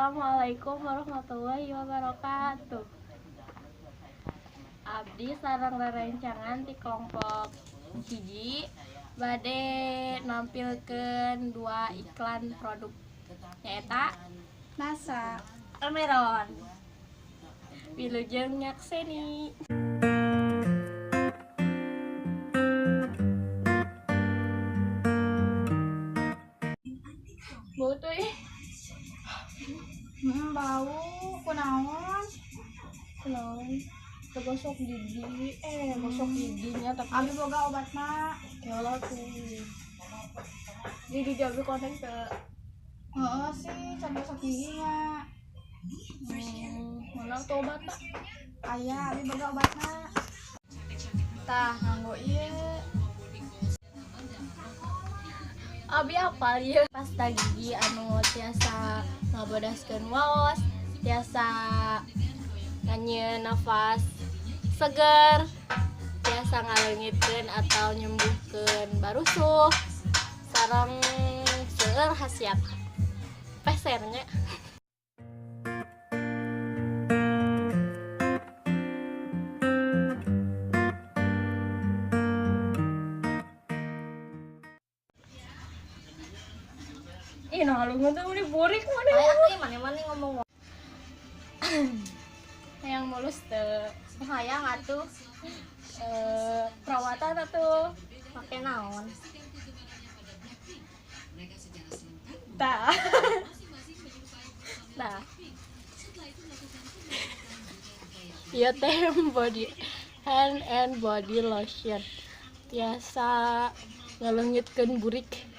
Assalamualaikum warahmatullahi wabarakatuh. Abdi sareng rerencangan ti kelompok 1 bade nampilkeun dua iklan produk, nyaeta Nasa. Ameron. Wilujeng nyakseni. Bau tuh ih. Bau kunaon? Kunaon? Teu gosok gigi, gosok giginya tapi Abi boga obatna. Ya Allah tuh. Gigi abi koneng teu. Heeh sih, can gosok giginya. Mana tuh obatna? Aya, abi boga obatna. Tah, nganggo ieu. Abi apal ieu pasta gigi anu tiasa ngabodaskeun waos, tiasa nganyieun nafas seger, tiasa ngaleungitkeun atau nyembuhkeun barusuh, sareng seueur khasiat. Pesernya. Ih, nah lu tuh udah burik mana? Aya atuh mana-mana ngomong. Hayang mulus teu? Hayang atuh. Perawatan atuh. Pake naon? Tah. Nah. Ieu teh body hand and body lotion. Tiasa ngaleungitkeun burik.